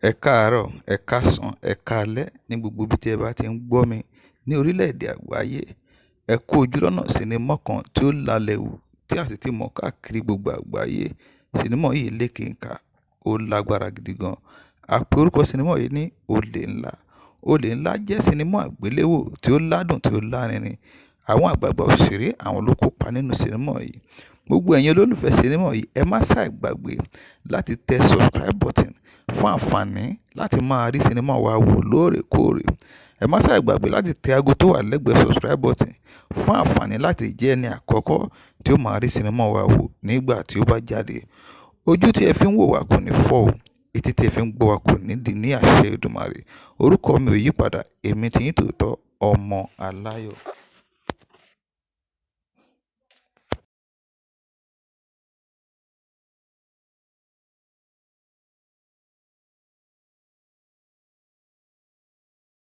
Ẹ káàárọ̀, ẹ̀ káàsán, ẹ̀ káalẹ́ ní gbogbo ibi tí ẹ bá ti ń gbọ́ mi ní orílẹ̀-èdè àgbáyé. Ẹ kú ojúlọ́nà sinimá kan tí ó lalẹ̀ hù tí a sì ti mọ̀ káàkiri gbogbo àgbáyé. Sinimá yìí lékenkà, ó lágbára gidi gan. A pe orúkọ sinimá yìí ní Olè Ńlá. Olè Ńlá jẹ́ sinimá àgbéléwò tí ó ládùn tí ó lárinrin. Àwọn àgbààgbà òṣèré àwọn ló kópa nínú sinimá yìí. Gbogbo ẹ̀yin olólùfẹ́ sinimá yìí, ẹ má ṣàì gbàgbé láti tẹ subscribe button fún àǹfààní láti máa rí sinimá wa wò lóòrèkóòrè. Ẹ má ṣàì gbàgbé láti tẹ ago tó wà lẹ́gbẹ̀ẹ́ subscribe button fún àǹfààní láti jẹ́ ẹni àkọ́kọ́ tí ó máa rí sinimá wa wò nígbà tí ó bá jáde. Ojú tí ẹ fi ń wò wá kò ní fọ́ o, etí tí ẹ fi ń gbọ́ wá kò ní di ní àṣẹ Èdùmàrè. Orúkọ mi ò yípadà, èmi tí yín tòótọ́, ọmọ aláyọ̀.